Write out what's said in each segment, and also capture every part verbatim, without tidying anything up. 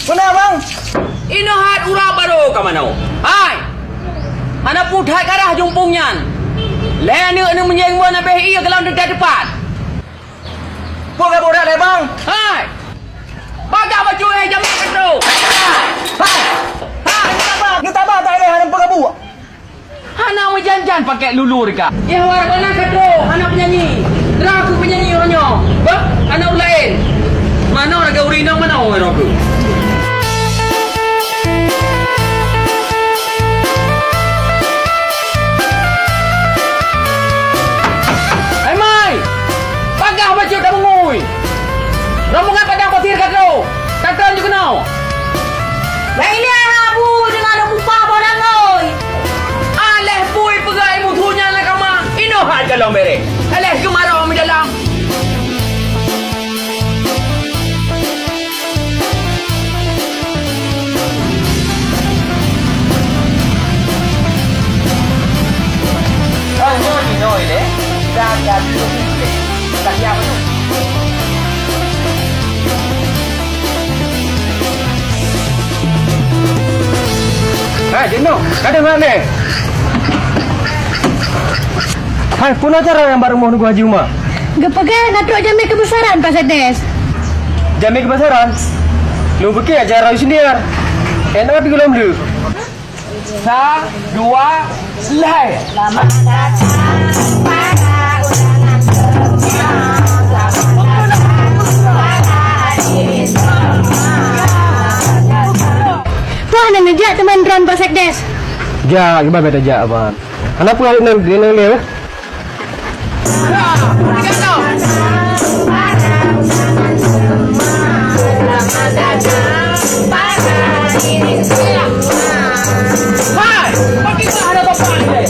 Peue na, Bang? Inoe hat uroe barô ka manoe. Hai! Hana peue that karah jumpung nyan. Lhèe aneuk neumeunjeng buet nabeh ié keu lôn teupat-teupat. Peue ka buet lé, Bang? Hai! Bagaih bacut, eh, jamé ka trok. Hai! Hai! Neutabah, neutabah that ilèe hana peue ka buet. Hana meujan-jan pakèk lulu rika. Yah, wara keunan ka trok, hana peunyanyi. Droe keuh peunyanyi uroe nyoe. Bah, hana ureueng laén. Manoe lagèe ureueng inong manoe droe keuh. Hai mai! Bagaih bacut tameungui! Rombongan padang pasir ka trok! Tatron ju keunoe! Bah ilèe hana bu deungon lôn upah boh nangôi! Aléh pui peugah ié musu nyan lam kama, inoe hat ka lôn bèrèh. Aléh geumaroe meudalam. Hai, jinoe, ka deungoe lé? Hai, peue na acara nyang bak rumoh Teungku Haji Uma? Geupeugah na trok jamé keubeusaran, Pak Sekdes. Jamé keubeusaran? Lôn piké acara senior. Enak tapi gohlom lheueh. Sa, dua, lhèe. Wah, hana neujak teuma droen Pak Sekdes. Jak, kiban bèk tajak, Abang. Hana peue, nang, nang lé. Hai, bagaimana bapak ini?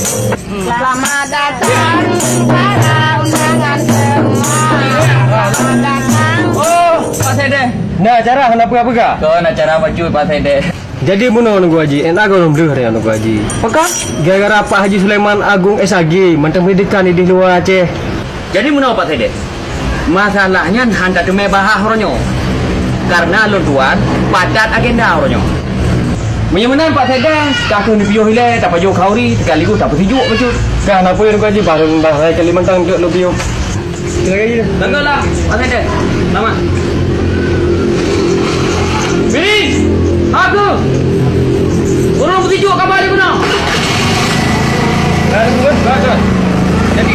Selamat datang para undangan semua. Selamat datang. Oh, Pak Sekdes. Na acara hana peugah-peugah? Kon acara bacut, Pak Sekdes. Jadi meunoe Teungku Haji, enak gohlom lheueh raya Teungku Haji. Pakon? Gara-gara Pak Haji Sulaiman Agung S Ag mantong pendidikan di luwa Aceh. Jadi meunoe Pak Sekdes. Masalah nyan han tateumé bahas uroe nyoe. Karena lôn tuan padat agenda uroe nyoe. Meunyoe meunan Pak Sekdes, ka kheueh neupiôh ilèe, tapajoh khauri, sekaligus tapeusijuek bacut. Ka na peue Teungku Haji, baru bahas Kalimantan dok lôn piôh. Silakan je. Tanggalah, Pak Sekdes. Selamat. Bin! Aku! Ureueng peusijuek kaba di gunong. Dah ada bukan? Dah, dah. Jadi,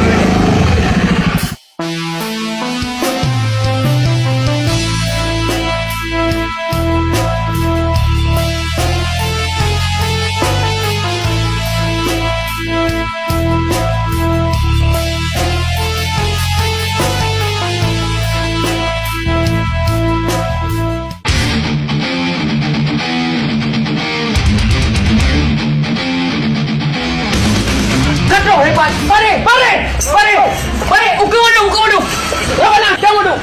Ka troh hebat! Bareh! Bareh! Bareh! Bareh! Ukeue wadôh! Ukeue wadôh! Lawan lah! Cang wadôh!